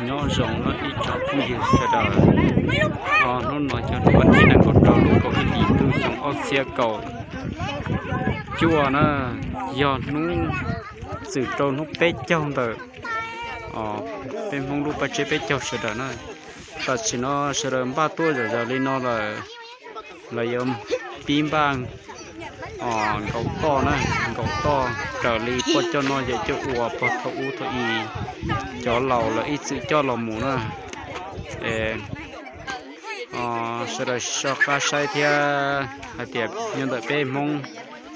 Nyob zoo no ib tsoom phooj ywg sawv daws, hnub no yog hnub tim nees nkaum rau lub kaum ib hlis ntuj xyoo ob txhiab kaum cuaj na, yog hnub txwm rau hnub peb caug ntawm peb Hmoob lub paj tseb peb caug sawv daws na. Tam sim no sawv daws npaj tuaj zom zaws li no lawm, lawv yuav pib npaj nkaus toj na, nkaus toj raws li pog coj noj yawm coj ua pog thaum ub thaum i cov laus lawv ib txwm coj los mus na. Es sawv daws soj qab saib thiab hais tias nyob ntawm peb Hmoob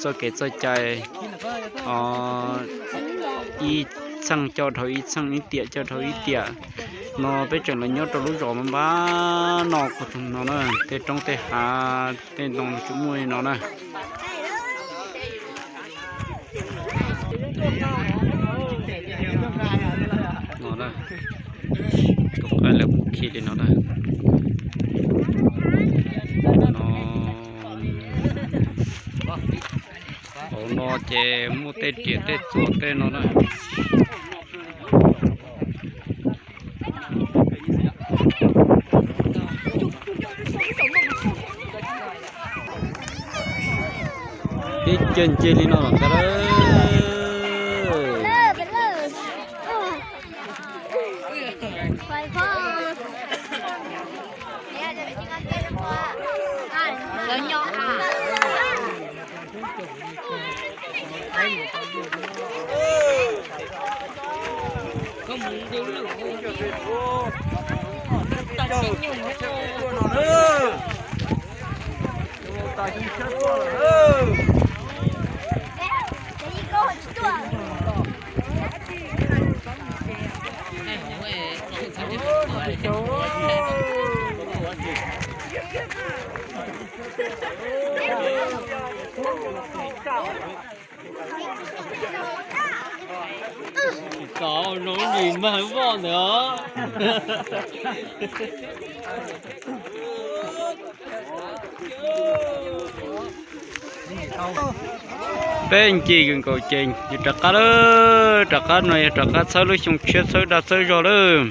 txoj kev txoj cai, ib txheej coj dhau ib txheej, ib tiam coj dhau ib tiam no, peb tseem los nyob rau lub zos npab no, no na, tej roob tej hav tej ntoo tsis muaj li no na. Tus qaib lawv khi li no na. No, hauv no ces muaj tej riam tej txuas tej no na. Ib cag nce li no los ntag lauj. Txov zoo li mag voj ntawd. Peb ncig nkaus ces yog rov qab lawm, rov qab no yog rov qab txhawb lub xyoo tshiab txhawb dag txhawb zog lawm.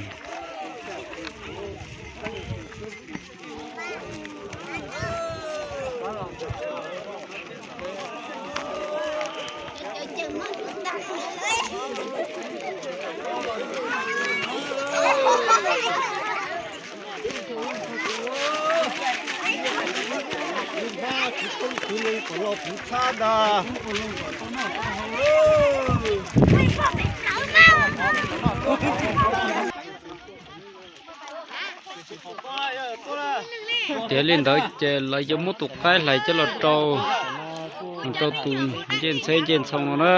Tiav li ntawd ces lawv yuav muab tus qaib hlais coj los rau, rau tus ncej ntxheb ncej ntxhoo no na.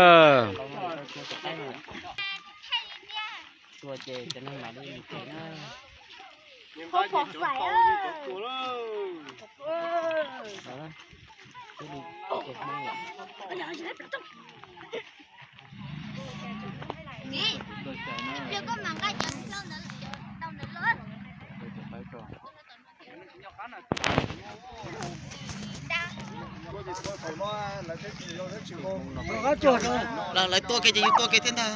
Lawv tua kiag ces yus tua kiag thiab ntag.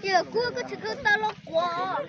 Yawm Kuab, koj tsis koj tau los quas.